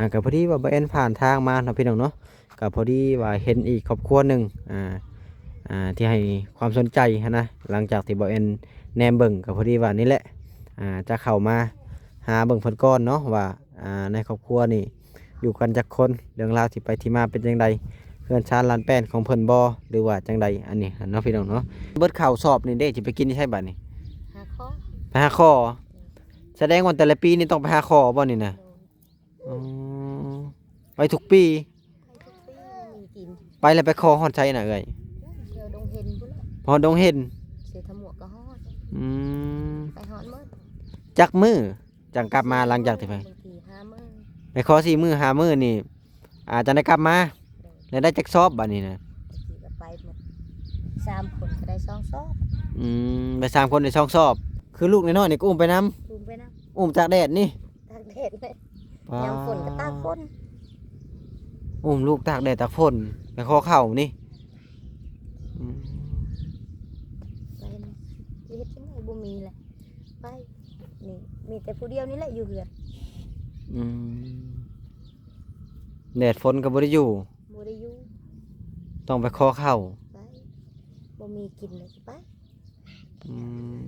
ອ່າ ກໍພໍດີວ່າບ່າວແອນຜ່ານທາງມາເນາະພີ່ນ້ອງເນາະ ກໍພໍດີວ່າເຫັນອີກຄອບຄົວໜຶ່ງ ອ່າ ອ່າ ທີ່ໃຫ້ຄວາມສົນໃຈຫັ້ນນະ. ຫຼັງຈາກທີ່ບ່າວແອນແນມເບິ່ງ ກໍພໍດີວ່ານີ້ແຫຼະ ອ່າ ຈະເຂົ້າມາຫາເບິ່ງເພິ່ນກ່ອນເນາະ ວ່າ ອ່າ ໃນຄອບຄົວນີ້ຢູ່ກັນຈັກຄົນ ເລື່ອງລາວທີ່ໄປທີ່ມາເປັນຈັ່ງໃດ ເຮືອນຊານລານແປ້ນຂອງເພິ່ນບໍ່ ຫຼືວ່າຈັ່ງໃດ ອັນນີ້ຫັ້ນເນາະພີ່ນ້ອງເນາະ. ເບິດເຂົ້າສອບນີ້ເດ້ ຊິໄປກິນຢູ່ໃສບາດນີ້? ຫາຂໍ ໄປຫາຂໍ. ສະແດງວ່າແຕ່ລະປີນີ້ຕ້ອງໄປຫາຂໍບໍ່ນີ້ນະ? ໂດຍ ອໍ ໄປທຸກປີ ໄປທຸກປີ ບໍ່ມີກິນ. ໄປແລ້ວໄປຂໍຮອດໃສນະເອື້ອຍ? ແຖວດົງເຫັນພຸ້ນແຫຼະ ຮອດດົງເຫັນ ເສດຖະໝວກກໍຮອດ. ອືມ ໄປຮອດໝົດ. ຈັກມື້ຈັ່ງກັບມາ ຫຼັງຈາກທີ່ໄປ? ບາງທີຫ້າມື້ ໄປຂໍສີ່ມື້ຫ້າມື້ນີ້ ອາ ຈັ່ງໄດ້ກັບມາ. ໂດຍ ແລ້ວໄດ້ຈັກສອບບາດນີ້ນະ? ບາງທີກໍໄປໝົດ ສາມຄົນກໍໄດ້ສອງສອບ. ອືມ ໄປສາມຄົນໄດ້ສອງສອບ. ຄືລູກນ້ອຍໆນີ້ກໍອຸ້ມໄປນຳ? ອຸ້ມໄປນຳ. ອຸ້ມຕາກແດດນີ້? ຕາກແດດເລີຍ. ປ້າ ຍາມຝົນກໍຕາກຝົນ ອຸ້ມລູກຕາກແດດຕາກຝົນ ໄປຂໍເຂົ້ານີ້. ອືມ ໄປນະ ຊິເຮັດຈັ່ງໃດ ບໍ່ມີແຫຼະ ໄປ ນີ້ ມີແຕ່ຜູ້ດຽວນີ້ແຫຼະຢູ່ເຮືອນ. ອືມ ແດດຝົນກໍບໍ່ໄດ້ຢູ່ ບໍ່ໄດ້ຢູ່ ຕ້ອງໄປຂໍເຂົ້າ. ໄປ ບໍ່ມີກິນແລ້ວຊິໄປ. ອືມ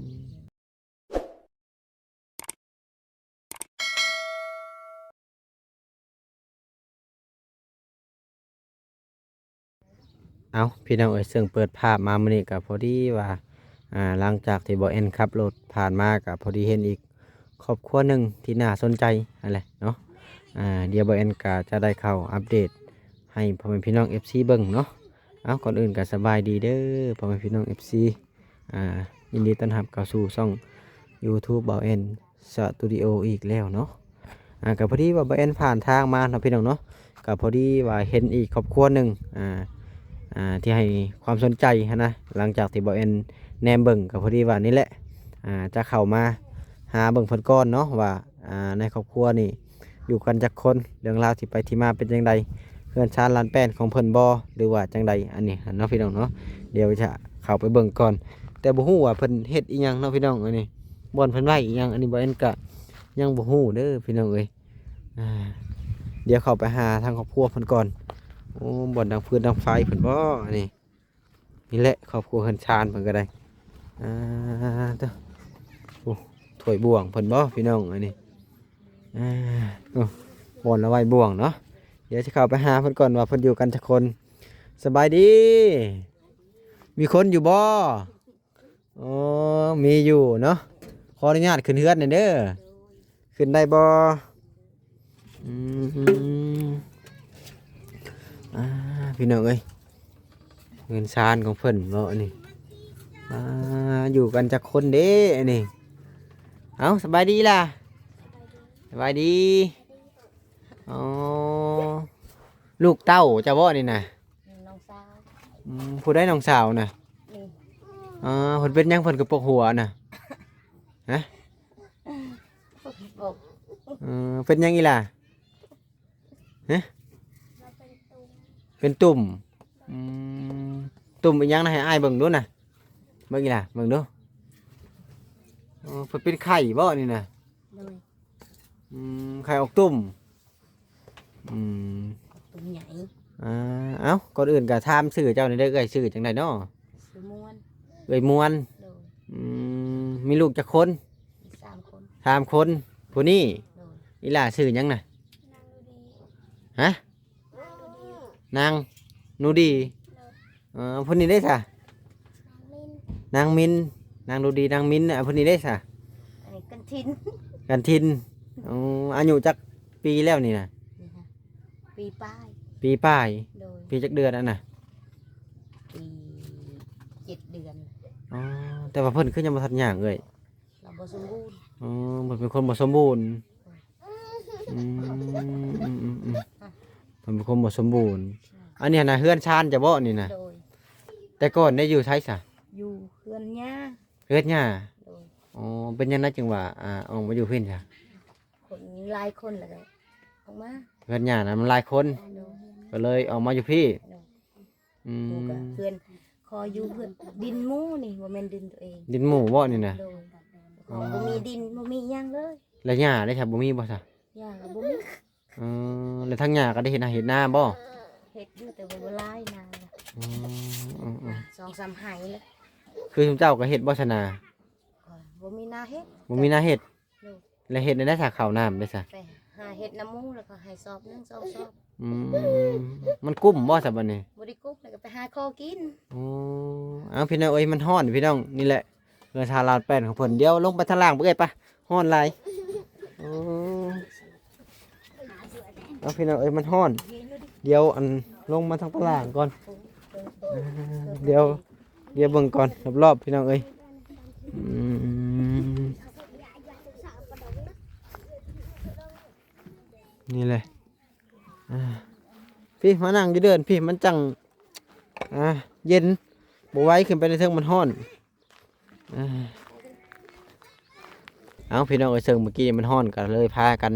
ເອົ້າ ພີ່ນ້ອງເອີຍ ເຊິ່ງເປີດພາບມາມື້ນີ້ກໍພໍດີວ່າ ອ່າ ຫຼັງຈາກທີ່ບ່າວແອນຂັບລົດຜ່ານມາ ກໍພໍດີເຫັນອີກຄອບຄົວໜຶ່ງທີ່ໜ້າສົນໃຈຫັ້ນແຫຼະເນາະ. ອ່າ ດຽວບ່າວແອນກໍຈະໄດ້ເຂົ້າອັບເດດໃຫ້ພໍ່ແມ່ພີ່ນ້ອງເອັຟຊີເບິ່ງເນາະ. ເອົ້າ ກ່ອນອື່ນກໍສະບາຍດີເດີພໍ່ແມ່ພີ່ນ້ອງເອັຟຊີ ອ່າ ຍິນດີຕ້ອນຮັບເຂົ້າສູ່ຊ່ອງຢູທູບບ່າວແອນສະຕູດິໂອອີກແລ້ວເນາະ. ອ່າ ກໍພໍດີວ່າບ່າວແອນຜ່ານທາງມາເນາະພີ່ນ້ອງເນາະ ກໍພໍດີວ່າເຫັນອີກຄອບຄົວໜຶ່ງ ອ່າ ອ່າ ທີ່ໃຫ້ຄວາມສົນໃຈຫັ້ນນະ. ຫຼັງຈາກທີ່ບ່າວແອນແນມເບິ່ງ ກໍພໍດີວ່ານີ້ແຫຼະ ອ່າ ຈະເຂົ້າມາຫາເບິ່ງເພິ່ນກ່ອນເນາະ ວ່າ ອ່າ ໃນຄອບຄົວນີ້ ຢູ່ກັນຈັກຄົນ ເລື່ອງລາວທີ່ໄປທີ່ມາເປັນຈັ່ງໃດ ເຮືອນຊານລານແປ້ນຂອງເພິ່ນບໍ່ ຫຼືວ່າຈັ່ງໃດ ອັນນີ້ເນາະພີ່ນ້ອງເນາະ. ດຽວຈະເຂົ້າໄປເບິ່ງກ່ອນ ແຕ່ບໍ່ຮູ້ວ່າເພິ່ນເຮັດອີ່ຫຍັງເນາະພີ່ນ້ອງ. ອັນນີ້ບ່ອນເພິ່ນໄວ້ອີ່ຫຍັງ ອັນນີ້ບ່າວແອນກະຍັງບໍ່ຮູ້ເດີພີ່ນ້ອງເອີຍ. ອ່າ ດຽວເຂົ້າໄປຫາທາງຄອບຄົວເພິ່ນກ່ອນ. ໂອ້ ບ່ອນດັງຟືນດັງໄຟເພິ່ນບໍ່ ອັນນີ້? ນີ້ແຫຼະຄອບຄົວເຮືອນຊານເພິ່ນກໍໄດ້ ອ່າ ເຕີ ໂອ້ ຖ້ວຍບ່ວງເພິ່ນບໍ່ພີ່ນ້ອງ ອັນນີ້? ອ່າ ໂອ້ ບ່ອນລະໄວ້ບ່ວງເນາະ. ດຽວຊິເຂົ້າໄປຫາເພິ່ນກ່ອນວ່າເພິ່ນຢູ່ກັນຈັກຄົນ. ສະບາຍດີ ມີຄົນຢູ່ບໍ່? ອໍ ມີຢູ່ເນາະ. ຂໍອະນຸຍາດຂຶ້ນເຮືອນແດ່ເດີ. ຂຶ້ນໄດ້ບໍ່? ອືມ ອ່າ ພີ່ນ້ອງເອີຍ ເຮືອນຊານຂອງເພິ່ນເນາະ ອັນນີ້. ອ່າ ຢູ່ກັນຈັກຄົນເດ້ ອັນນີ້? ເອົ້າ ສະບາຍດີລະ? ສະບາຍດີ. ອໍ ລູກເຕົ້າເຈົ້າບໍ່ນີ້ນະ? ນ້ອງສາວ. ອືມ ຜູ້ໃດນ້ອງສາວນະ? ນີ້. ອໍ ເພິ່ນເປັນຫຍັງ ເພິ່ນຄືປົກຫົວນະ? ຮະ? ເອີ ເປັນຫຍັງອີ່ຫຼ້າ? ຮະ? ເປັນຕຸ່ມ. ອືມ ຕຸ່ມອີ່ຫຍັງນະ? ໃຫ້ອ້າຍເບິ່ງດູນະ. ເບິ່ງອີ່ຫຼ້າ ເບິ່ງດູ. ອໍ ເພິ່ນເປັນໄຂ້ບໍ່ນີ້ນະ? ໂດຍ. ອືມ ໄຂ້ອອກຕຸ່ມ. ອືມ ຕຸ່ມໃຫຍ່. ອ່າ ເອົ້າ ກ່ອນອື່ນກໍຖາມຊື່ເຈົ້າແດ່ເດີ ເອື້ອຍຊື່ຈັ່ງໃດເນາະ? ຊື່ມ່ວນ. ເອື້ອຍມ່ວນ. ໂດຍ. ອືມ ມີລູກຈັກຄົນ? ມີສາມຄົນ. ສາມຄົນ. ຜູ້ນີ້? ໂດຍ. ອີ່ຫຼ້າຊື່ຫຍັງນະ? ຮະ? ນາງນູດີ. ເອີ ຜູ້ນີ້ເດ້ຊະ? ນາງມິນ. ນາງນູດີ ນາງມິນ. ເອີ ຜູ້ນີ້ເດ້ຊະ? ອັນນີ້ກັນທິນ. ກັນທິນ. ອໍ ອາຍຸຈັກປີແລ້ວນີ້ນະ? ນີ້ຫະ ປີປາຍ. ປີປາຍ. ໂດຍ. ປີຈັກເດືອນອັນນະ? ປີເຈັດເດືອນ. ອໍ ແຕ່ວ່າເພິ່ນຄືຍັງບໍ່ທັນຍ່າງເອື້ອຍ? ລາວບໍ່ສົມບູນ. ອໍ ເພິ່ນເປັນຄົນບໍ່ສົມບູນ. ອືມ ອືມ ອືມ ອືມ ເພິ່ນເປັນຄົນບໍ່ສົມບູນ. ອັນນີ້ນະ ເຮືອນຊານເຈົ້າບໍ່ນີ້ນະ? ໂດຍ. ແຕ່ກ່ອນໄດ້ຢູ່ໃສຊະ? ຢູ່ເຮືອນຍ່າ. ເຮືອນຍ່າ. ໂດຍ. ອໍ ເປັນຫຍັງນະຈຶ່ງວ່າ ອ່າ ອອກມາຢູ່ພີ້ຊະ? ຄົນຫຼາຍຄົນແລ້ວກໍອອກມາ. ເຮືອນຍ່ານະມັນຫຼາຍຄົນ. ໂດຍ. ກໍເລີຍອອກມາຢູ່ພີ້. ໂດຍ. ອືມ ຢູ່ກັບເພື່ອນ ຂໍຢູ່ເພື່ອນ ດິນໝູ່ນີ້ ບໍ່ແມ່ນດິນຕົວເອງ. ດິນໝູ່ບໍ່ນີ້ນະ? ໂດຍ. ອໍ ບໍ່ມີດິນ ບໍ່ມີຫຍັງເລີຍ. ແລ້ວຫຍ້າເດ້ຊະ ບໍ່ມີບໍ່ຊະ? ຫຍ້າກໍບໍ່ມີ. ອືມ ແຕ່ທາງຍ່າກໍໄດ້ເຮັດໄຮ່ເຮັດນາບໍ່? ເຮັດຢູ່ ແຕ່ວ່າບໍ່ຫຼາຍນາ. ອືມ ອືມ ອືມ ສອງສາມໄຮ່ແຫຼະ. ຄືຊຸມເຈົ້າກໍເຮັດບໍ່ຊະນາ? ກໍບໍ່ມີນາເຮັດ. ບໍ່ມີນາເຮັດ. ໂດຍ. ແລ້ວເຮັດແນວໃດ ຖ້າເຂົ້ານ້ຳໄດ້ຊະ? ໄປຫາເຮັດນຳໝູ່ ແລ້ວກໍໃຫ້ສອບໜຶ່ງ ສອງສອບ. ອືມ ມັນກຸ້ມບໍ່ຊະບັດນີ້? ບໍ່ໄດ້ກຸ້ມ ແລ້ວກໍໄປຫາຂໍກິນ. ໂອ້ ເອົາ ພີ່ນ້ອງເອີຍ ມັນຮ້ອນພີ່ນ້ອງ. ນີ້ແຫຼະ ເຮືອນຊາວລາວແປນຂອງເພິ່ນ. ດຽວລົງໄປທາງລ່າງເບິ່ງເອີຍ ໄປ ຮ້ອນຫຼາຍ. ໂອ້ ເອົາ ພີ່ນ້ອງເອີຍ ມັນຮ້ອນ. ດຽວ ອັນ ລົງມາທາງຕະລ່າງກ່ອນ. ດຽວ ດຽວເບິ່ງກ່ອນ ຮອບໆ ພີ່ນ້ອງເອີຍ. ອືມ ນີ້ແຫຼະ ອ່າ ພີ່ ມານັ່ງຢູ່ເດີ່ນ ພີ່ ມັນຈັ່ງ ອ່າ ເຢັນ ບໍ່ໄຫວ ຂຶ້ນໄປໃນເທິງມັນຮ້ອນ. ເອີ ເອົ້າ ພີ່ນ້ອງເອີຍ ເຊິ່ງເມື່ອກີ້ມັນຮ້ອນ ກໍເລີຍພາກັນ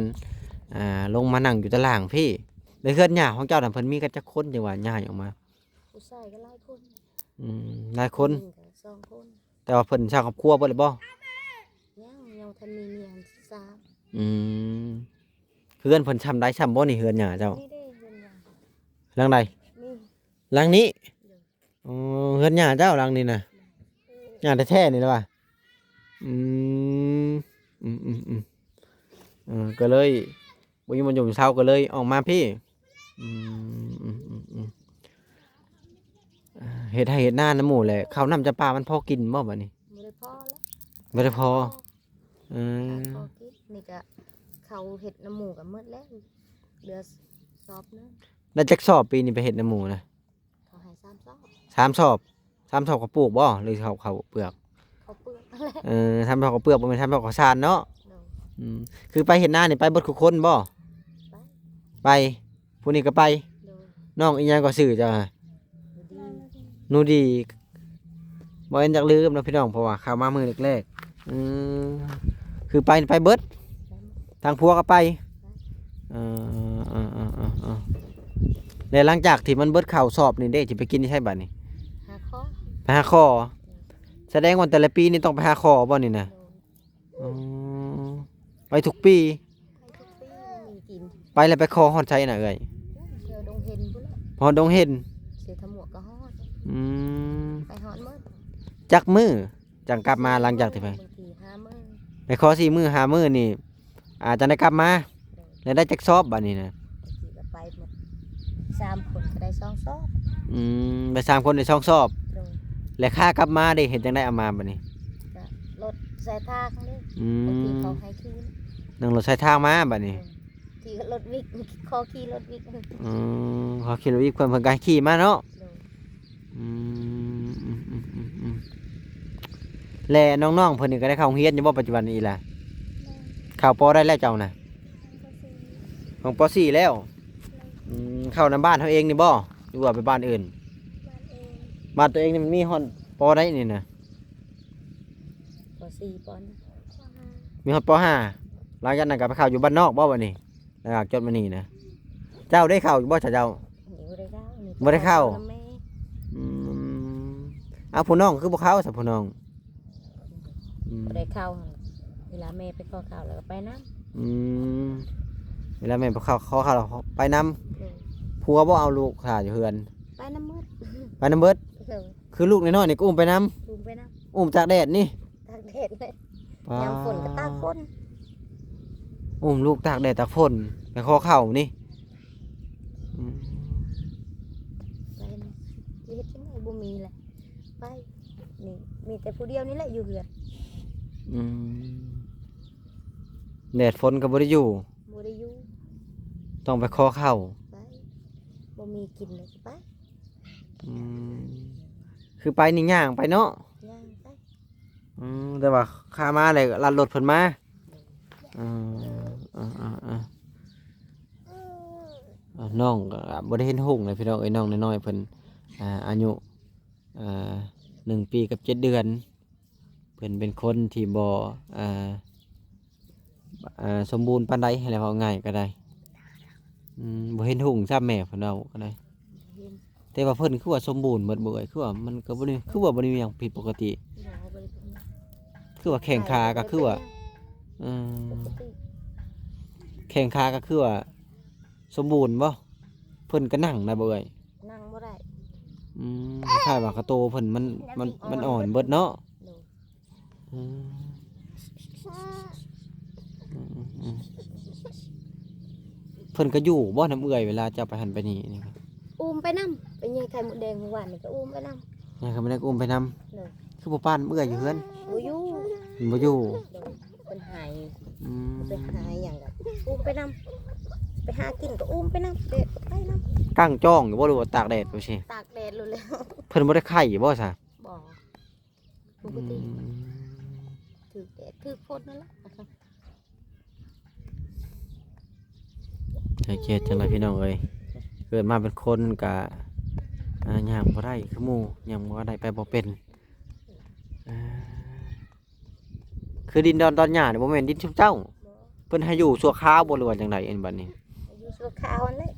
ອ່າ ລົງມານັ່ງຢູ່ຕາລ່າງພີ້. ໃນເຮືອນຍ່າຂອງເຈົ້ານັ້ນ ເພິ່ນມີກັນຈັກຄົນ ຈັ່ງວ່າຍ້າຍອອກມາ? ຜູ້ຊາຍກໍຫຼາຍຄົນ. ອືມ ຫຼາຍຄົນ. ຜູ້ຍິງກໍສອງຄົນ. ແຕ່ວ່າເພິ່ນສ້າງຄອບຄົວເບິດແລ້ວບໍ່? ຍັງ ຍັງບໍ່ທັນມີເມຍ. ອືມ ເຮືອນເພິ່ນຊ່ຳໃດ ຊ່ຳບໍ່ນີ້ ເຮືອນຍ່າເຈົ້າ? ນີ້ເດ້ ເຮືອນຍ່າ. ຫຼັງໃດ? ນີ້ ຫຼັງນີ້? ໂດຍ. ອໍ ເຮືອນຍ່າເຈົ້າຫຼັງນີ້ນະ? ໂດຍ. ຍ່າແທ້ໆ ນີ້ລະວ່າ? ອືມ ອືມໆໆ ເອີ ກໍເລີຍບໍ່ຢູ່ບ່ອນຢູ່ເຊົາ ກໍເລີຍອອກມາພີ້. ອືມ ອືມໆໆ ເຮັດໄຮ່ເຮັດນານຳໝູ່ແຫຼະ. ເຂົ້ານ້ຳຈຳປາມັນພໍກິນບໍ່ບັດນີ້? ບໍ່ໄດ້ພໍແລ້ວ. ບໍ່ໄດ້ພໍ. ເອີ ພໍກິນ. ນີ້ກະເຂົ້າເຮັດນຳໝູ່ກໍໝົດແລ້ວ ເຫຼືອສອບໜຶ່ງ. ໄດ້ຈັກສອບປີນີ້ໄປເຮັດນຳໝູ່ນະ? ເຂົາໃຫ້ສາມສອບ. ສາມສອບ. ສາມສອບເຂົ້າປູກບໍ່ ຫຼືເຂົ້າ ເຂົ້າເປືອກ? ເຂົ້າເປືອກນັ້ນແຫຼະ. ເອີ ສາມສອບເຂົ້າເປືອກ ບໍ່ແມ່ນສາມສອບເຂົ້າສານເນາະ. ໂດຍ. ອືມ ຄືໄປເຮັດນານີ້ ໄປເບິດທຸກຄົນບໍ່? ໄປ ໄປ. ຜູ້ນີ້ກໍໄປ. ໂດຍ. ນ້ອງອີ່ຫຍັງກໍຊື່ເຈົ້າ? ໜູດີ. ໜູດີ. ບໍ່ແມ່ນຢາກລືມເນາະພີ່ນ້ອງ ເພາະວ່າເຂົ້າມາມື້ແລກໆ. ອືມ ຄືໄປ ໄປເບິດ. ໄປ. ທາງຜົວກໍໄປ. ເອີ ເອີ ເອີ ເອີ ເອີ ແລ້ວຫຼັງຈາກທີ່ມັນເບິດເຂົ້າສອບນີ້ເດ້ ຊິໄປກິນຢູ່ໃສບັດນີ້? ຫາຂໍ. ໄປຫາຂໍ. ສະແດງວ່າແຕ່ລະປີນີ້ຕ້ອງໄປຫາຂໍບໍ່ນີ້ນະ? ໂດຍ. ອໍ ໄປທຸກປີ. ໄປທຸກປີ ບໍ່ມີກິນ. ໄປແລ້ວໄປຂໍຮອດໃສນະເອື້ອຍ? ແຖວດົງເຫັນພຸ້ນແຫຼະ. ຮອດດົງເຫັນ. ເສດຖະໝວກກໍຮອດ. ອືມ ໄປຮອດໝົດ. ຈັກມື້ຈັ່ງກັບມາ ຫຼັງຈາກທີ່ໄປ? ບາງທີຫ້າມື້. ໄປຂໍສີ່ມື້ຫ້າມື້ນີ້ ອາ ຈັ່ງໄດ້ກັບມາ. ໂດຍ. ແລ້ວໄດ້ຈັກສອບບາດນີ້ນະ? ບາງທີກໍໄປໝົດ ສາມຄົນກໍໄດ້ສອງສອບ. ອືມ ໄປສາມຄົນໄດ້ສອງສອບ. ໂດຍ. ແລ້ວຂາກັບມາເດ້ ເຮັດຈັ່ງໃດເອົາມາບາດນີ້? ກໍລົດສາຍທາງເດ້. ອືມ ບາງທີເຂົາໃຫ້ຂີ່. ນັ່ງລົດສາຍທາງມາບາດນີ້. ໂດຍ. ຂີ່ລົດວິກ ຂໍຂີ່ລົດວິກ. ອືມ ຂໍຂີ່ລົດວິກ ເພິ່ນ ເພິ່ນກໍໃຫ້ຂີ່ມາເນາະ. ໂດຍ. ອືມ ອືມໆໆໆ ແລະ ນ້ອງໆເພິ່ນນີ້ກໍໄດ້ເຂົ້າໂຮງຮຽນຢູ່ບໍ່ປັດຈຸບັນນີ້ລະ? ແມ່ນ. ເຂົ້າ ປ.ໃດແລ້ວເຈົ້ານະ? ປ.ສີ່. ຫ້ອງ ປ.ສີ່ ແລ້ວ. ແມ່ນ. ອືມ ເຂົ້ານຳບ້ານເຮົາເອງນີ້ບໍ່ ຫຼືວ່າໄປບ້ານອື່ນ? ບ້ານເອງ. ບ້ານຕົວເອງນີ້ມັນມີຮອດ ປ.ໃດນີ້ນະ? ປ.ສີ່ ປ.ຫ້າ. ມີຮອດ ປ.ຫ້າ. ຫຼັງຈາກນັ້ນກໍໄປເຂົ້າຢູ່ບ້ານນອກບໍ່ບັດນີ້? ແລ້ວກໍຈົບມານີ້ນະ ເຈົ້າໄດ້ເຂົ້າຢູ່ບໍ່ ເຈົ້າ? ນີ້ບໍ່ໄດ້ເຂົ້າ. ນີ້ ບໍ່ໄດ້ເຂົ້າ. ນຳແມ່. ອືມ ເອົາ ຜູ້ນ້ອງຄືບໍ່ເຂົ້າຊະ ຜູ້ນ້ອງ? ອືມ ບໍ່ໄດ້ເຂົ້າ. ເວລາແມ່ໄປຂໍເຂົ້າແລ້ວກໍໄປນຳ. ອືມ ເວລາແມ່ໄປຂໍ ຂໍເຂົ້າແລ້ວໄປນຳ. ໂດຍ. ຜົວບໍ່ເອົາລູກຖ້າຢູ່ເຮືອນ? ໄປນຳໝົດ. ໄປນຳເບິດ. ໂດຍ. ຄືລູກນ້ອຍໆນີ້ກໍອຸ້ມໄປນຳ? ອຸ້ມໄປນຳ. ອຸ້ມຕາກແດດນີ້? ຕາກແດດເລີຍ. ປ້າ ຍາມຝົນກໍຕາກຝົນ. ອຸ້ມລູກຕາກແດດຕາກຝົນໄປຂໍເຂົ້ານີ້. ອືມ ໄປນຳ. ຊິເຮັດຈັ່ງໃດ ບໍ່ມີແຫຼະ. ໄປ ນີ້ ມີແຕ່ຜູ້ດຽວນີ້ແຫຼະຢູ່ເຮືອນ. ອືມ ແດດຝົນກໍບໍ່ໄດ້ຢູ່. ບໍ່ໄດ້ຢູ່. ຕ້ອງໄປຂໍເຂົ້າ. ໄປ ບໍ່ມີກິນເລີຍ ໄປ. ອືມ ຄືໄປນີ້ຍ່າງໄປເນາະ? ຍ່າງໄປ. ອືມ ແຕ່ວ່າຂາມາແລ້ວລັດລົດເພິ່ນມາ. ເອີ ເອີ ເອີ ເອີ ເອີ ນ້ອງກໍບໍ່ໄດ້ເຫັນຮຸ່ງເລີຍພີ່ນ້ອງເອີຍ. ນ້ອງນ້ອຍໆເພິ່ນ ອ່າ ອາຍຸ ອ່າ ໜຶ່ງປີກັບເຈັດເດືອນ. ເພິ່ນເປັນຄົນທີ່ບໍ່ ອ່າ ອ່າ ສົມບູນປານໃດ ໃຫ້ແລ້ວເວົ້າງ່າຍກໍໄດ້. ອືມ ບໍ່ເຫັນຮຸ່ງຊ້ຳ ແມ່ເພິ່ນເວົ້າກໍໄດ້. ບໍ່ເຫັນ. ແຕ່ວ່າເພິ່ນຄືວ່າສົມບູນເບິດບໍ່ເອີຍ? ຄືວ່າມັນກໍບໍ່ໄດ້ ຄືວ່າບໍ່ໄດ້ມີຫຍັງຜິດປົກກະຕິ. ບໍ່ ບໍ່ໄດ້ເປັນຫຍັງ. ຄືວ່າແຂ້ງຂາກໍຄືວ່າ ເອີ ປົກກະຕິ. ແຂ້ງຂາກໍຄືວ່າ ສົມບູນບໍ່? ເພິ່ນກໍນັ່ງໄດ້ບໍ່ເອື້ອຍ? ນັ່ງບໍ່ໄດ້. ອືມ ຄ້າຍວ່າກະໂຕເພິ່ນມັນ ມັນ ມັນອ່ອນເບິດເນາະ. ໂດຍ. ອືມ ອືມ ເພິ່ນກໍຢູ່ບໍ່ນຳເອື້ອຍ ເວລາເຈົ້າໄປຫັ້ນໄປນີ້ນີ້? ອຸ້ມໄປນຳ ໄປແຍ່ໄຂ່ມົດແດງມື້ວານນີ້ກໍອຸ້ມໄປນຳ. ແມ່ນ ກໍບໍ່ໄດ້ອຸ້ມໄປນຳ. ໂດຍ. ຄືບໍ່ປານເອື້ອຍຢູ່ເຮືອນ? ບໍ່ຢູ່. ເພິ່ນບໍ່ຢູ່. ໂດຍ. ເພິ່ນຫາຍ. ອືມ. ໄປຫາຫຍັງກໍອຸ້ມໄປນຳ ໄປຫາກິນກໍອຸ້ມໄປນຳ ແດດກໍໄປນຳ. ກາງຈ້ອງຢູ່ບໍ່ ຫຼືວ່າຕາກແດດໄປຊີ້? ຕາກແດດໂລດແລ້ວ. ເພິ່ນບໍ່ໄດ້ໄຂ້ບໍ່ຊະ? ບໍ່. ປົກກະຕິ. ອືມ. ຖືກແດດຖືກຝົນນັ້ນແຫຼະ. ໃຈເຈັບຈັ່ງໃດພີ່ນ້ອງເອີຍ ເກີດມາເປັນຄົນກະ ອ່າ ຍ່າງບໍ່ໄດ້ຄືໝູ່ ຍ່າງບໍ່ໄດ້ ໄປບໍ່ເປັນ. ອ່າ ຄືດິນດອນຕອນຫຍ້ານີ້ບໍ່ແມ່ນດິນຊຸມເຈົ້າ? ບໍ່. ເພິ່ນໃຫ້ຢູ່ຊົ່ວຄາວບໍ່ ຫຼືວ່າຈັ່ງໃດອັນບັດນີ້? ໃຫ້ຢູ່ຊົ່ວຄາວຫັ້ນແຫຼະ.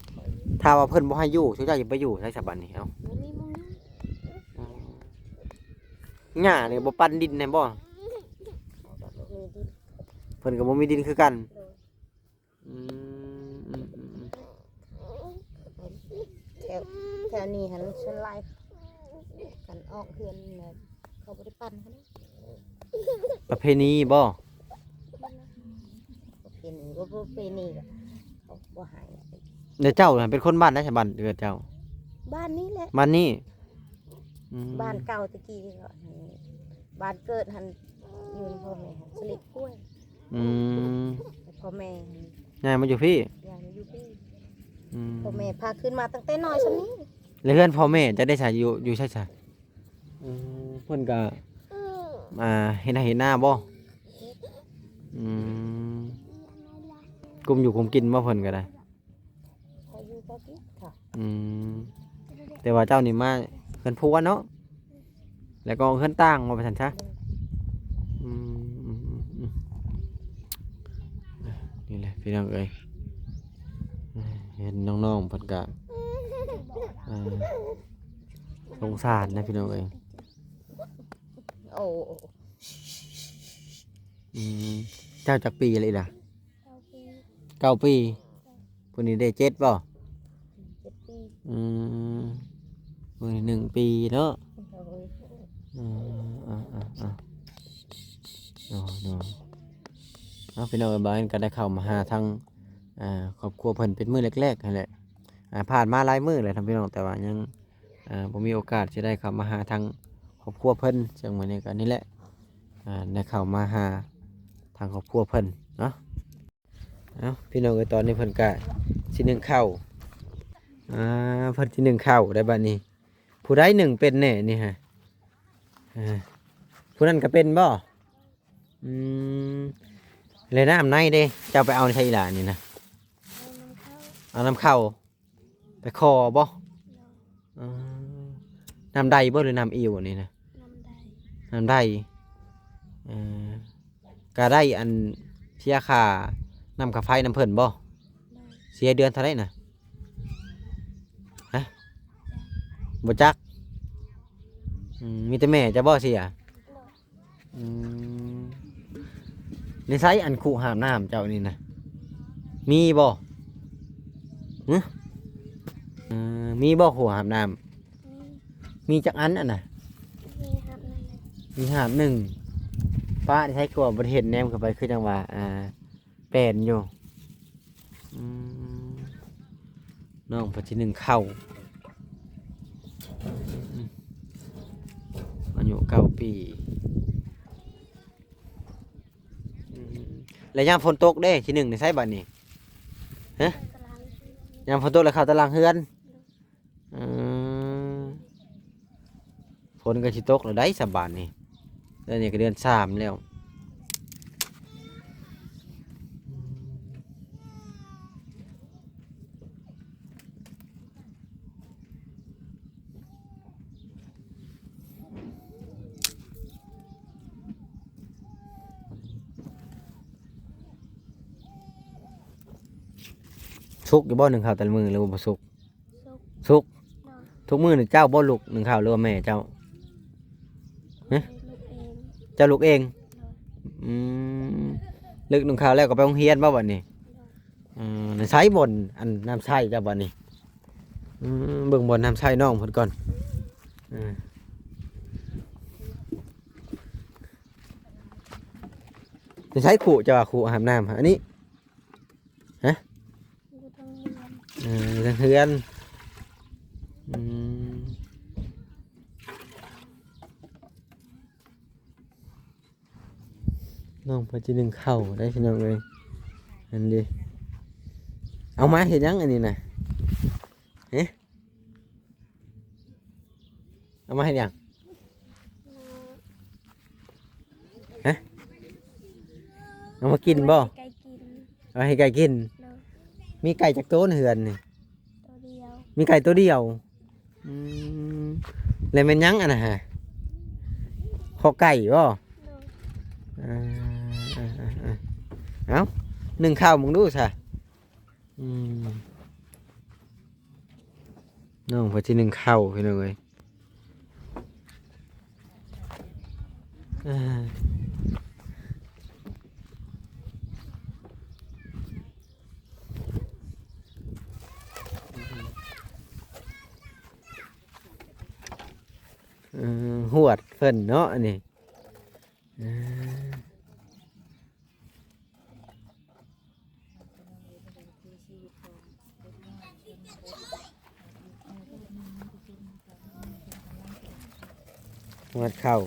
ຖ້າວ່າເພິ່ນບໍ່ໃຫ້ຢູ່ ຊຸມເຈົ້າຈະໄປຢູ່ໃສສະບັດນີ້? ເອົ້າ ບໍ່ມີໝ່ອງຢູ່. ອືມ. ຫຍ້ານີ້ບໍ່ປັນດິນແດ່ບໍ່? ເຂົາກໍບໍ່ມີດິນ. ເພິ່ນກໍບໍ່ມີດິນຄືກັນ. ໂດຍ. ອືມ ອືມ ອືມ ອືມ. ແຖວ ແຖວນີ້ຫັ້ນສ່ວນຫຼາຍຄັນອອກເຮືອນແລ້ວ ເຂົາບໍ່ໄດ້ປັນຫັ້ນ. ປະເພນີບໍ່? ປະເພນີ ບໍ່ ປະເພນີກໍເຂົາບໍ່ໃຫ້. ແລ້ວເຈົ້ານະເປັນຄົນບ້ານໃດ ບ້ານເກີດເຈົ້າ? ບ້ານນີ້ແຫຼະ. ບ້ານນີ້. ອືມ. ບ້ານເກົ່າແຕ່ກີ້ ບ້ານເກີດຫັ້ນຢູ່ນຳພໍ່ແມ່ຫັ້ນ ສະເລັດກ້ວຍ. ອືມ. ແຕ່ພໍ່ແມ່ຫັ້ນ ຍ້າຍມາຢູ່ພີ້? ຍ້າຍມາຢູ່ພີ້. ອືມ. ພໍ່ແມ່ພາຂຶ້ນມາຕັ້ງແຕ່ນ້ອຍສ່ຳນີ້. ແລ້ວເຮືອນພໍ່ແມ່ເຈົ້າໄດ້ໃສ ຢູ່ ຢູ່ໃສຊະ? ອືມ. ເພິ່ນກໍ ອ່າ ເຮັດໄຮ່ເຮັດນາບໍ່? ເຮັດ. ອືມ. ກຸມຢູ່ກຸມກິນບໍ່ເພິ່ນກໍໄດ້? ພໍຢູ່ພໍກິນເຂົາ. ອືມ. ແຕ່ວ່າເຈົ້ານີ້ມາເຮືອນຜົວເນາະ ແລ້ວກໍເຮືອນຕ່າງວ່າຊັ້ນຊະ. ອືມ ອືມ ອືມ ອືມ. ນີ້ແຫຼະພີ່ນ້ອງເອີຍ ເຫັນນ້ອງໆເພິ່ນກະ ເອີ ສົງສານນະພີ່ນ້ອງເອີຍ. ໂອ້. ອືມ. ເຈົ້າຈັກປີແລ້ວອີ່ຫຼະ? ເກົ້າປີ. ເກົ້າປີ. ຜູ້ນີ້ໄດ້ເຈັດບໍ່? ເຈັດປີ. ອືມ. ຜູ້ນີ້ໜຶ່ງປີເນາະ. ໂດຍ. ເອີ ເອີ ເອີ ເອີ ໂດຍ ໂດຍ. ເອົາ ພີ່ນ້ອງເອີຍ ບ່າວແອນກໍໄດ້ເຂົ້າມາຫາທາງ ອ່າ ຄອບຄົວເພິ່ນເປັນມື້ແລກໆຫັ້ນແຫຼະ. ອ່າ ຜ່ານມາຫຼາຍມື້ແລ້ວທ່ານພີ່ນ້ອງ ແຕ່ວ່າຍັງ ອ່າ ບໍ່ມີໂອກາດຊິໄດ້ເຂົ້າມາຫາທາງຄອບຄົວເພິ່ນ. ເຊິ່ງມື້ນີ້ກໍນີ້ແຫຼະ ອ່າ ໄດ້ເຂົ້າມາຫາທາງຄອບຄົວເພິ່ນເນາະ. ເອົ້າ ພີ່ນ້ອງເອີຍ ຕອນນີ້ເພິ່ນກະຊິໜຶ້ງເຂົ້າ. ອ່າ ເພິ່ນຊິໜຶ້ງເຂົ້າໄດ້ບັດນີ້. ຜູ້ໃດໜຶ້ງເປັນແດ່ນີ້ຮະ? ເອີ ຜູ້ນັ້ນກະເປັນບໍ່? ອືມ. ແລ້ວນ້ຳໃນເດ້ ເຈົ້າໄປເອົາໃນໃສອີ່ຫຼ້ານີ້ນະ? ເອົານຳເຂົ້າ. ເອົານຳເຂົ້າ. ໄປຂໍບໍ່? ເອີ ນ້ຳໃດບໍ່ ຫຼືນ້ຳອີ່ວນີ້ນະ? ນ້ຳໃດ. ນ້ຳໃດ. ເອີ ກະໄດ້ອັນເສຍຄ່ານ້ຳຄ່າໄຟນຳເພິ່ນບໍ່? ໂດຍ. ເສຍເດືອນເທົ່າໃດນະ? ຮະ? ບໍ່ຈັກ. ອືມ. ມີແຕ່ແມ່ເຈົ້າບໍ່ເສຍ? ໂດຍ. ອືມ. ໃນໃສອັນຄຸຫາບນ້ຳເຈົ້ານີ້ນະ ມີບໍ່? ຫຶ? ເອີ ມີບໍ່ຄຸຫາບນ້ຳ? ມີ. ມີຈັກອັນອັນນະ? ມີຫາບໜຶ່ງ. ມີຫາບໜຶ່ງ. ປ້າ ໃນໃສຄືວ່າບໍ່ໄດ້ເຫັນ ແນມເຂົ້າໄປຄືຈັ່ງວ່າ ອ່າ ແປນຢູ່. ອືມ. ນ້ອງເພິ່ນຊິໜຶ້ງເຂົ້າ ອືມ ອາຍຸເກົ້າປີ. ອືມ. ແລ້ວຍາມຝົນຕົກເດ້ ຊິໜຶ້ງໃນໃສບັດນີ້? ຮະ? ຍາມຝົນຕົກແລ້ວເຂົ້າຕາລ່າງເຮືອນ. ເອີ ຝົນກໍຊິຕົກແລ້ວໃດ໋ສະບາດນີ້. ເດືອນນີ້ກໍເດືອນສາມແລ້ວ. ສຸກຢູ່ບໍ່ ໜຶ້ງເຂົ້າແຕ່ລະມື້ ຫຼືວ່າບໍ່ສຸກ? ສຸກ. ສຸກ. ໂດຍ. ທຸກມື້ນີ້ເຈົ້າບໍ່ລຸກໜຶ້ງເຂົ້າ ຫຼືວ່າແມ່ເຈົ້າ? ຮະ? ລຸກເອງ. ເຈົ້າລຸກເອງ? ໂດຍ. ອືມ. ລຸກໜຶ້ງເຂົ້າແລ້ວກໍໄປໂຮງຮຽນບໍ່ບັດນີ້? ໂດຍ. ເອີ ໃນໃສບ່ອນອັນນ້ຳໃຊ້ເຈົ້າບັດນີ້? ອືມ ເບິ່ງບ່ອນນ້ຳໃຊ້ນ້ອງເພິ່ນກ່ອນ. ເອີ ໃນໃສຄຸເຈົ້າວ່າຄຸອາບນ້ຳ ອັນນີ້? ຮະ? ຢູ່ທາງເຮືອນ. ເອີ ຢູ່ທາງເຮືອນ. ອືມ ນ້ອງເພິ່ນຊິໜຶ້ງເຂົ້າໄດ໋ພີ່ນ້ອງເອີຍ. ອັນນີ້ ເອົາມາເຮັດຫຍັງອັນນີ້ນະ? ຮະ? ເອົາມາເຮັດຫຍັງ? ຮະ? ເອົາມາກິນບໍ່? ໃຫ້ໄກ່ກິນ. ເອົາໃຫ້ໄກ່ກິນ. ໂດຍ. ມີໄກ່ຈັກໂຕໃນເຮືອນນີ້? ໂຕດຽວ. ມີໄກ່ໂຕດຽວ. ອືມ ແລ້ວແມ່ນຫຍັງອັນນັ້ນຫະ? ຂໍໄກ່ບໍ່? ໂດຍ. ເອີ ເອົາ ໜຶ້ງເຂົ້າເບິ່ງດູຊະ. ອືມ ນ້ອງເພິ່ນຊິໜຶ້ງເຂົ້າພີ່ນ້ອງເອີຍ. ເອີ ເອີ ຫວດເພິ່ນເນາະອັນນີ້. ເອີ ຫວດເຂົ້າ.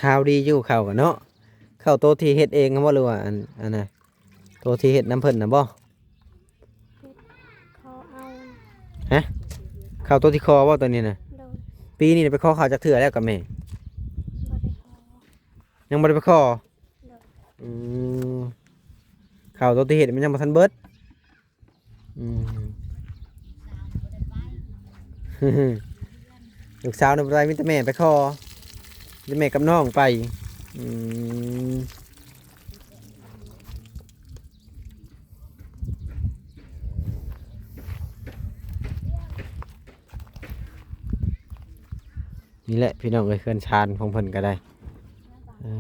ຂ່າວດີຢູ່ເຂົ້າກະເນາະ. ເຂົ້າໂຕທີ່ເຮັດເອງບໍ່ ຫຼືວ່າອັນ ອັນນະ ໂຕທີ່ເຮັດນຳເພິ່ນນະບໍ່? ຂໍເອົາ. ຮະ? ເຂົ້າໂຕທີ່ຂໍບໍ່ໂຕນີ້ນະ? ໂດຍ. ປີນີ້ໄປຂໍເຂົ້າຈັກເທື່ອແລ້ວກັບແມ່? ບໍ່ໄດ້ຂໍ. ຍັງບໍ່ໄດ້ໄປຂໍ? ໂດຍ. ອືມ ເຂົ້າໂຕທີ່ເຮັດມັນຍັງບໍ່ທັນເບິດ. ອືມ ລູກສາວນະບໍ່ໄດ້ ມີແຕ່ແມ່ໄປຂໍ ມີແຕ່ແມ່ກັບນ້ອງໄປ. ອືມ ນີ້ແຫຼະພີ່ນ້ອງເອີຍ ເຮືອນຊານຂອງເພິ່ນກະໄດ້. ເອີ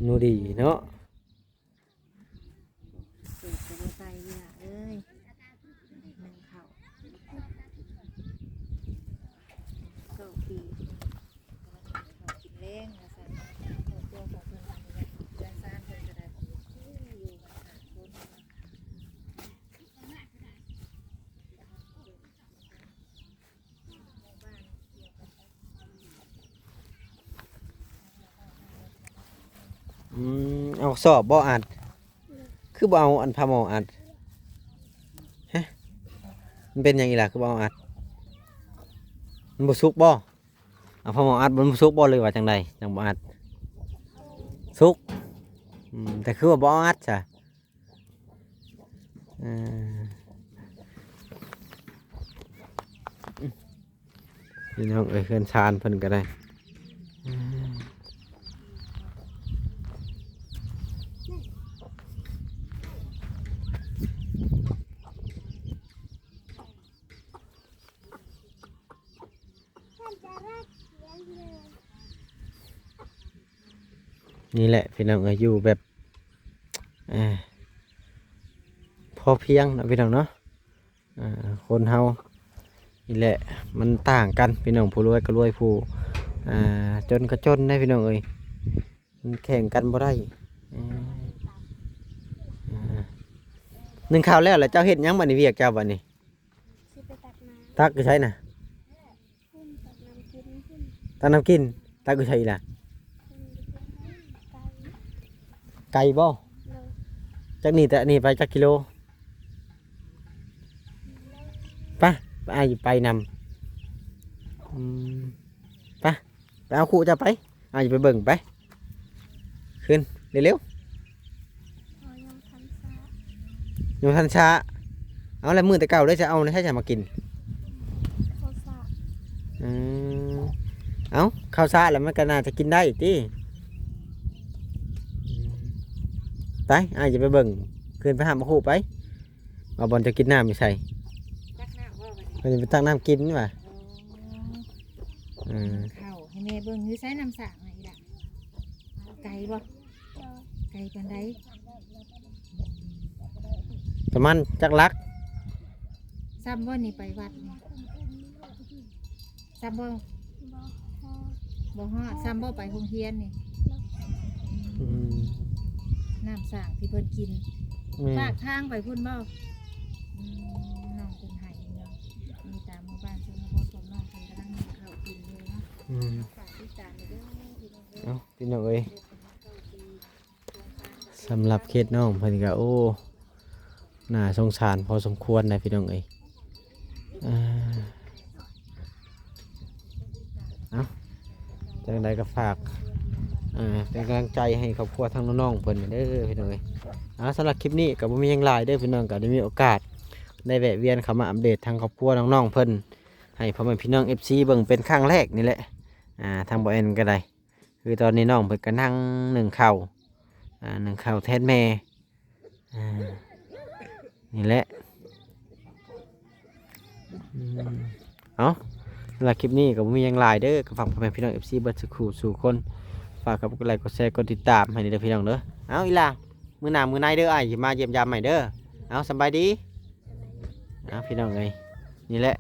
ໜູດີເນາະ. ເກີດກະບໍ່ໃສ່ເວລາເອີຍ ໜຶ້ງເຂົ້າ ເກົ້າປີ ເຂົ້າກິນແລງວ່າຊັ້ນ. ຄອບຄົວຂອງເພິ່ນ ເຮືອນຊານເພິ່ນກະໄດ້ ຢູ່ກັນຫ້າຄົນ. ອືມ ເອົາສອບບໍ່ອັດ? ຄືບໍ່ເອົາອັນຜ້າໝໍ້ອັດ? ຮະ? ມັນເປັນຫຍັງອີ່ຫຼະ ຄືບໍ່ເອົາອັດ? ມັນບໍ່ສຸກບໍ່? ເອົາຜ້າໝໍ້ອັດ ມັນບໍ່ສຸກບໍ່ ຫຼືວ່າຈັ່ງໃດ ຈັ່ງບໍ່ອັດ? ສຸກ. ອືມ ແຕ່ຄືວ່າບໍ່ເອົາອັດຊະ? ເອີ ພີ່ນ້ອງເອີຍ ເຮືອນຊານເພິ່ນກະໄດ້. ນີ້ແຫຼະພີ່ນ້ອງເອີຍ ຢູ່ແບບ ເອີ ພໍພຽງເນາະພີ່ນ້ອງເນາະ. ເອີ ຄົນເຮົານີ້ແຫຼະ ມັນຕ່າງກັນພີ່ນ້ອງ ຜູ້ລວຍກະລວຍ ຜູ້ ອ່າ ຈົນກະຈົນເດ້ພີ່ນ້ອງເອີຍ ມັນແຂ່ງກັນບໍ່ໄດ້. ເອີ ໜຶ້ງເຂົ້າແລ້ວ ແລ້ວເຈົ້າເຮັດຫຍັງບັດນີ້ ວຽກເຈົ້າບັດນີ້? ຊິໄປຕັກນ້ຳ. ຕັກຢູ່ໃສນະ? ພຸ້ນ ຕັກນ້ຳກິນພຸ້ນ. ຕັກນ້ຳກິນ? ຕັກຢູ່ໃສອີ່ຫຼ້າ? ພຸ້ນ ຢູ່ເທິງໄຮ່ ໄກ ໄກບໍ່? ໂດຍ. ຈັກນີ້ແຕ່ນີ້ໄປຈັກກິໂລ? ໄປ ໄປ ອ້າຍໄປນຳ. ອືມ ໄປ ໄປເອົາຄຸເຈົ້າໄປ. ອ້າຍຈະໄປເບິ່ງໄປ. ຂຶ້ນ ເລັວໆ. ໂອ້ຍ ຍັງບໍ່ທັນຊາ ຍັງບໍ່ທັນຊາ. ເອົາ ແລ້ວມື້ແຕ່ເກົ່າໄດ້ຈະເອົາໃນໃສຈະມາກິນ? ເຂົ້າສາກ. ອືມ ເອົາ ເຂົ້າສາກແລ້ວມັນກໍໜ້າຈະກິນໄດ້ຕິ. ໄປ ອ້າຍຈະໄປເບິ່ງ. ຂຶ້ນໄປຫາມາຄຸໄປ. ວ່າບ່ອນຈະກິນນ້ຳຢູ່ໃສ? ຕັກນ້ຳບໍ່ບັດນີ້? ເພິ່ນຈະໄປຕັກນ້ຳກິນວ່າ. ອໍ ເອີ ເຂົ້າໃຫ້ແມ່ເບິ່ງ. ຢູ່ໃສນ້ຳສາງນະອີ່ຫຼ້າ? ໄກບໍ່? ໂດຍ. ໄກປານໃດ? ປະມານຈັກຫຼັກ? ຊ້ຳບໍ່ນີ້ໄປວັດນີ້? ຊ້ຳບໍ່? ບໍ່ຮອດ. ບໍ່ຮອດ. ຊ້ຳບໍ່ໄປໂຮງຮຽນນີ້? ໂດຍ. ອືມ ນ້ຳສາງທີ່ເພິ່ນກິນ ແມ່ນ ປາກທາງໄປພຸ້ນບໍ່? ອືມ ນ້ອງເພິ່ນໃຫ້ເນາະ. ມີຕາມໝູ່ບ້ານຊົນນະບົດ ພວກນ້ອງເພິ່ນກຳລັງໜຶ້ງເຂົ້າກິນຢູ່ເນາະ. ອືມ ຝາກຕິດຕາມເດີພີ່ນ້ອງເດີ. ເອົ້າ ພີ່ນ້ອງເອີຍ ສຳລັບເຂດນ້ອງເພິ່ນກໍ ໂອ້ ໜ້າສົງສານພໍສົມຄວນນະພີ່ນ້ອງເອີຍ. ອ່າ ເອົ້າ ຈັ່ງໃດກໍຝາກ ອ່າ ເປັນກຳລັງໃຈໃຫ້ຄອບຄົວທາງນ້ອງໆເພິ່ນເດີພີ່ນ້ອງເອີຍ. ເອົາ ສຳລັບຄລິບນີ້ກໍບໍ່ມີຫຍັງຫຼາຍເດີພີ່ນ້ອງ, ກໍໄດ້ມີໂອກາດໄດ້ແວະວຽນເຂົ້າມາອັບເດດທາງຄອບຄົວນ້ອງໆເພິ່ນ ໃຫ້ພໍ່ແມ່ພີ່ນ້ອງເອັຟຊີເບິ່ງເປັນຄັ້ງແລກນີ້ແຫຼະ. ອ່າ ທາງບໍ່ແອນກໍໄດ້ ຄືຕອນນີ້ນ້ອງເພິ່ນກໍນັ່ງໜຶ້ງເຂົ້າ ອ່າ ໜຶ້ງເຂົ້າແທນແມ່ ອ່າ ນີ້ແຫຼະ. ອືມ ເອົ້າ ສຳລັບຄລິບນີ້ກໍບໍ່ມີຫຍັງຫຼາຍເດີ, ກໍຝາກພໍ່ແມ່ພີ່ນ້ອງເອັຟຊີເບິດສູ່ຄູ່ສູ່ຄົນ ຝາກກົດໄລກົດແຊກົດຕິດຕາມໃຫ້ເດີພີ່ນ້ອງເດີ. ເອົ້າ ອີ່ຫຼ້າ ມື້ໜ້າມື້ໃນເດີອ້າຍຊິມາຢ້ຽມຢາມໃໝ່ເດີ. ເອົ້າ ສຳບາຍດີ. ເອົ້າ ພີ່ນ້ອງເອີຍ ນີ້ແຫຼະ